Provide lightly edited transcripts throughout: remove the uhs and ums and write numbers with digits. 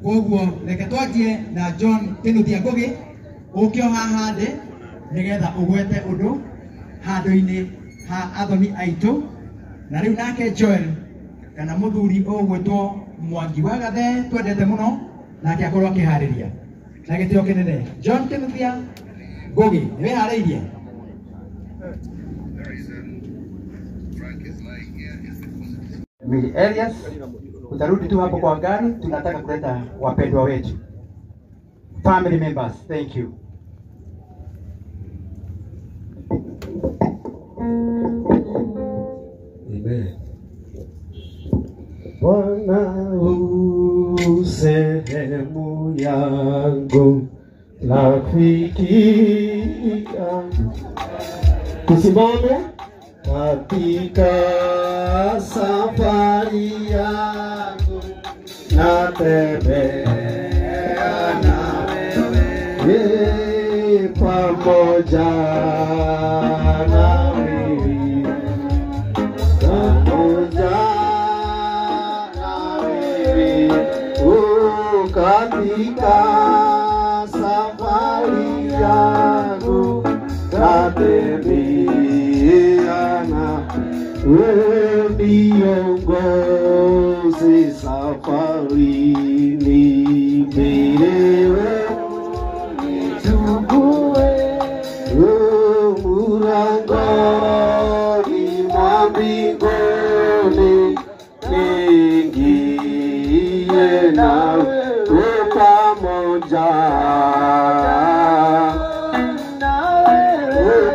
Koguo reke twanjie na John Kinuthia Ngugi ũkĩo haha thĩ nĩgetha ũgwete ũndũ handũ-inĩ ha athoni aitũ. Na rĩu nake Joel kana mũthuri ũgwĩtwo Mwangi wa Gathe twendete mũno nake akorwo akĩharĩria na gĩtĩo kĩnene. John Kinuthia Ngugi, nĩwĩharĩirie? Mili Elias, utarudi tu hapo kwa gari, tunataka kuleta wapendwa wetu, family members. Thank you. Amen. Bwana u sehemu yangu, rafiki yangu, tusimame katika safari yangu, natembea na wewe pamoja na mimi, pamoja na wewe katika safari yangu, natembea na wewe, niongoze safarini mbele, nichukue mlangoni mwa mbinguni, niingie nawe pamoja,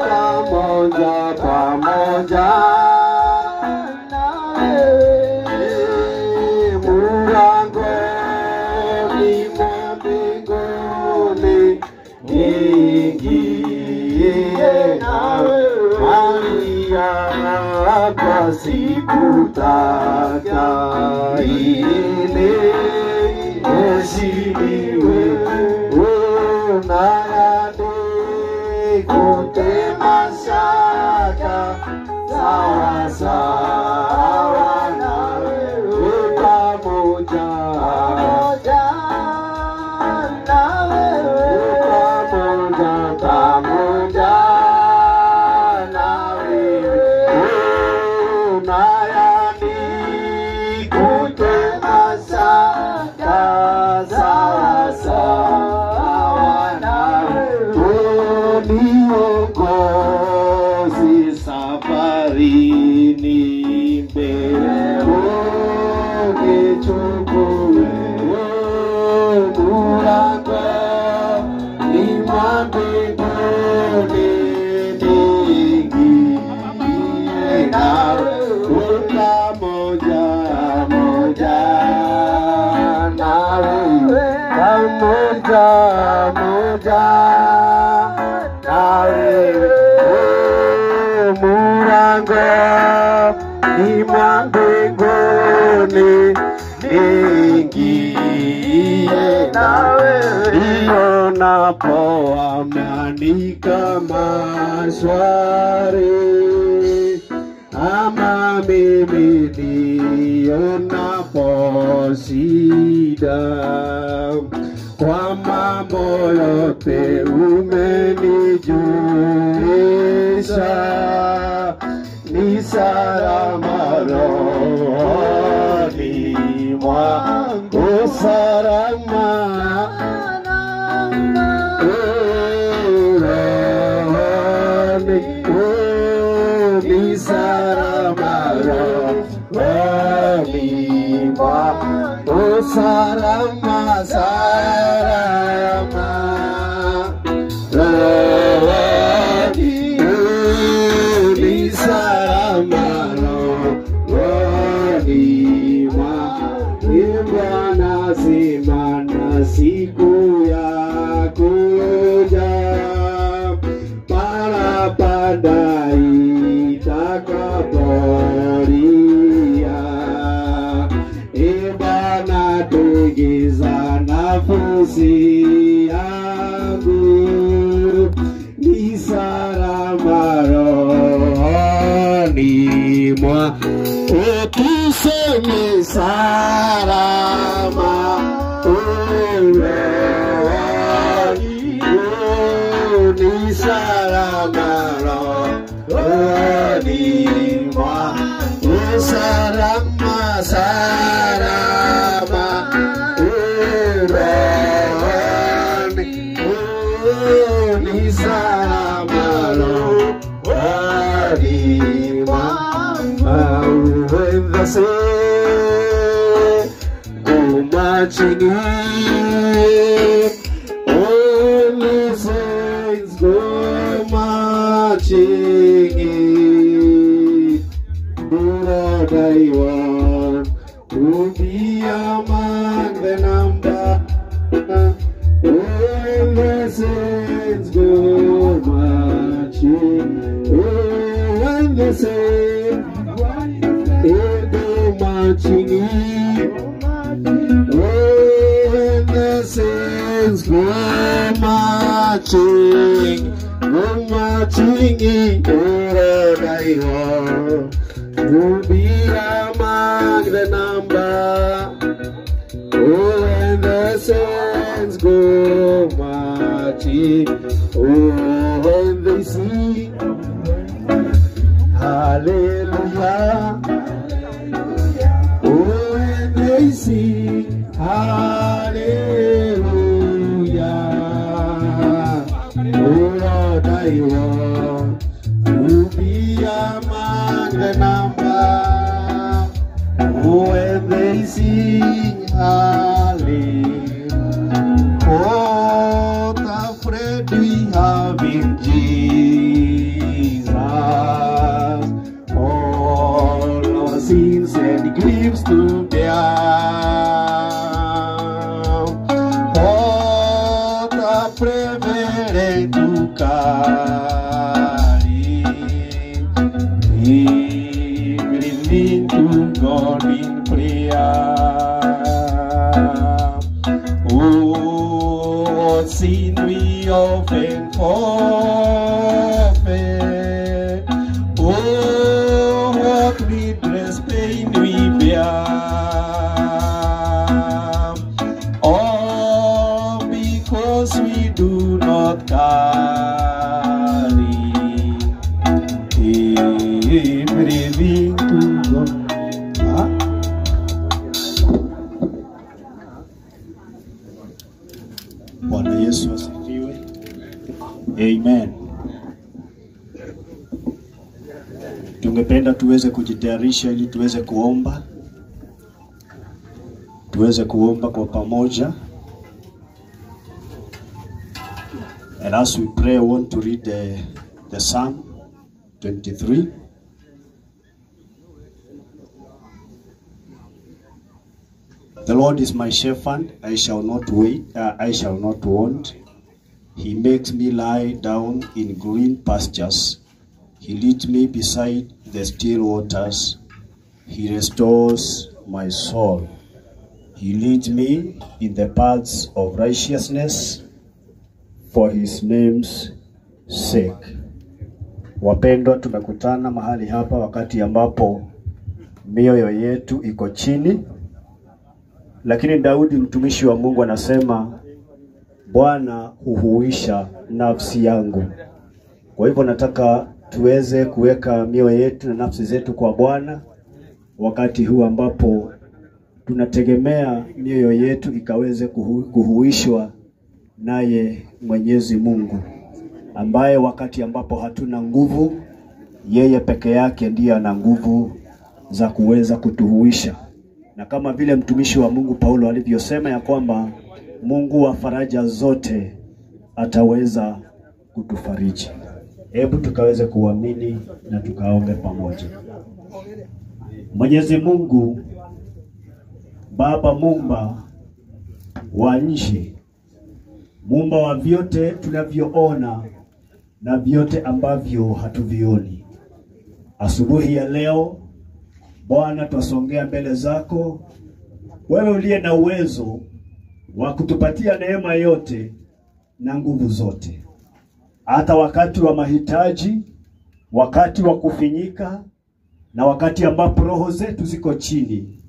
pamoja, pamoja mlangoni mwa mbinguni, niingie nawe Maria, kwa sikutaka ili niheshimiwe, nayani kutema shaka, sawa sawa na wewe, pamoja na wewe, pamoja, pamoja na wewe, nayani kutema shaka, sawa sawa na wewe, niongoze safarini mbele, unichukue mlangoni mwa mbinguni, niingie nawe pamoja, moja na wewe, pamoja, moja na wewe, mlangoni mwa mbinguni, niingie nawe, nionapo amani kama shwari, ama mimi nionapo shida, kwa mambo yote umenijulisha, ni salama rohoni mwangu, salama rohoni, ni salama rohoni mwangu, salama, salama rohoni, ni salama rohoni mwangu. Bwana sema na siku ya kuja, parapanda itakapolia, e Bwana tegeza nafsi yangu, ni salama rohoni mwangu, tuseme salama. Oh, salama, salama, rohoni. Oh, ni salama rohoni mwangu. When the saints go marching in, when the saints go marching in, Lord, I want to be among the number. When the saints go marching, when the saints go marching in, when the saints go marching in, Lord, I want to be among the number. Oh, when the saints go marching, oh, when they sing hallelujah, oh, when they sing hallelujah, oh, Lord, I want to be among the number. Oh, when they sing hallelujah, oh, the friend we have in Jesus, all our sins and griefs to bear. What a privilege to carry everything to God in prayer. Oh, what sin we often forfeit. Oh, what needless pain we bear. All because we do not carry everything to God. Huh? Bwana Yesu asifiwe. Amen. Tungependa tuweze kujitayarisha ili tuweze kuomba. Tuweze kuomba kwa pamoja. And as we pray, I want to read the Psalm 23. The Lord is my shepherd, I shall not wait, I shall not want. He makes me lie down in green pastures. He leads me beside the still waters. He restores my soul. He leads me in the paths of righteousness for his name's sake. Wapendwa, tumekutana mahali hapa wakati ambapo mioyo yetu iko chini. Lakini Daudi mtumishi wa Mungu anasema, Bwana huhuisha nafsi yangu. Kwa hivyo nataka tuweze kuweka mioyo yetu na nafsi zetu kwa Bwana wakati huu ambapo tunategemea mioyo yetu ikaweze kuhuishwa naye Mwenyezi Mungu, ambaye wakati ambapo hatuna nguvu, yeye peke yake ndiye ana nguvu za kuweza kutuhuisha. Na kama vile mtumishi wa Mungu Paulo alivyosema ya kwamba Mungu wa faraja zote ataweza kutufariji. Hebu tukaweze kuamini na tukaombe pamoja. Mwenyezi Mungu Baba Muumba wa nchi, Muumba wa vyote tunavyoona na vyote ambavyo hatuvioni, asubuhi ya leo Bwana twasongea mbele zako, wewe uliye na uwezo wa kutupatia neema yote na nguvu zote. Hata wakati wa mahitaji, wakati wa kufinyika na wakati ambapo roho zetu ziko chini,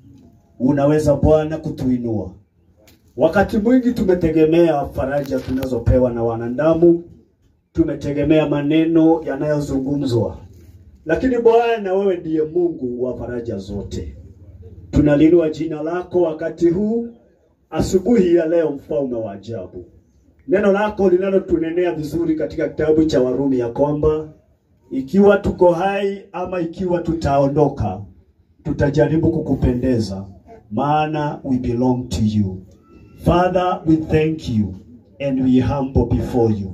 unaweza Bwana kutuinua. Wakati mwingi tumetegemea faraja tunazopewa na wanadamu, tumetegemea maneno yanayozungumzwa, Lakini Bwana, wewe ndiye Mungu wa faraja zote. Tunalinua jina lako wakati huu, asubuhi ya leo, mfalme wa ajabu. Neno lako linalotunenea vizuri katika kitabu cha Warumi ya kwamba ikiwa tuko hai ama ikiwa tutaondoka, tutajaribu kukupendeza, maana we belong to you. Father, we thank you and we humble before you.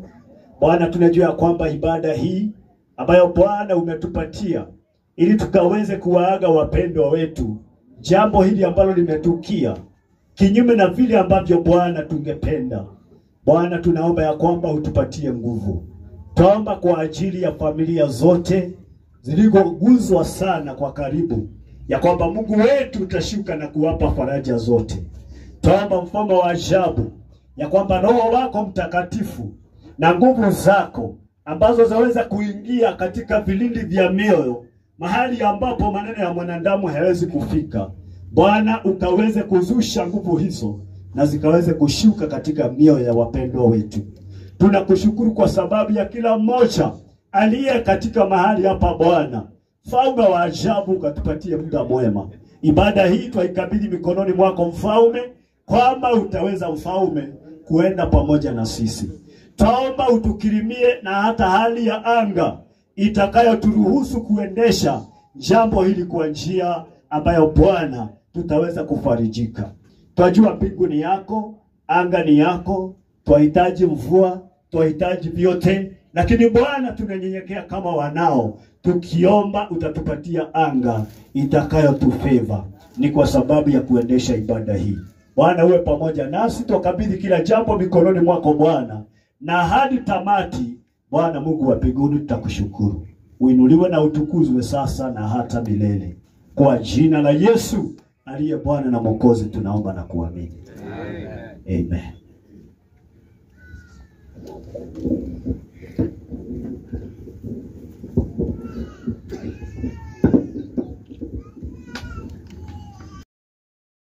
Bwana, tunajua ya kwamba ibada hii ambayo Bwana umetupatia ili tukaweze kuwaaga wapendwa wetu, jambo hili ambalo limetukia kinyume na vile ambavyo Bwana tungependa. Bwana, tunaomba ya kwamba utupatie nguvu. Tuomba kwa ajili ya familia zote zilizoguzwa sana kwa karibu, ya kwamba Mungu wetu utashuka na kuwapa faraja zote. Tuomba mfalme wa ajabu, ya kwamba Roho wako Mtakatifu na nguvu zako ambazo zaweza kuingia katika vilindi vya mioyo, mahali ambapo maneno ya mwanadamu hayawezi kufika, Bwana ukaweze kuzusha nguvu hizo na zikaweze kushuka katika mioyo ya wapendwa wetu. Tunakushukuru kwa sababu ya kila mmoja aliye katika mahali hapa Bwana. Mfalme wa ajabu, ukatupatie muda mwema. Ibada hii twaikabidhi mikononi mwako mfalme, kwamba utaweza mfalme kuenda pamoja na sisi. Twaomba utukirimie na hata hali ya anga itakayoturuhusu kuendesha jambo hili kwa njia ambayo Bwana tutaweza kufarijika. Twajua mbingu ni yako, anga ni yako, twahitaji mvua, twahitaji vyote, lakini Bwana tunanyenyekea kama wanao, tukiomba utatupatia anga itakayotufeva. Ni kwa sababu ya kuendesha ibada hii. Bwana uwe pamoja nasi, twakabidhi kila jambo mikononi mwako Bwana, na hadi tamati Bwana Mungu wa mbinguni tutakushukuru. Uinuliwe na utukuzwe sasa na hata milele. Kwa jina la Yesu aliye Bwana na Mwokozi tunaomba na kuamini. Amen. Amen.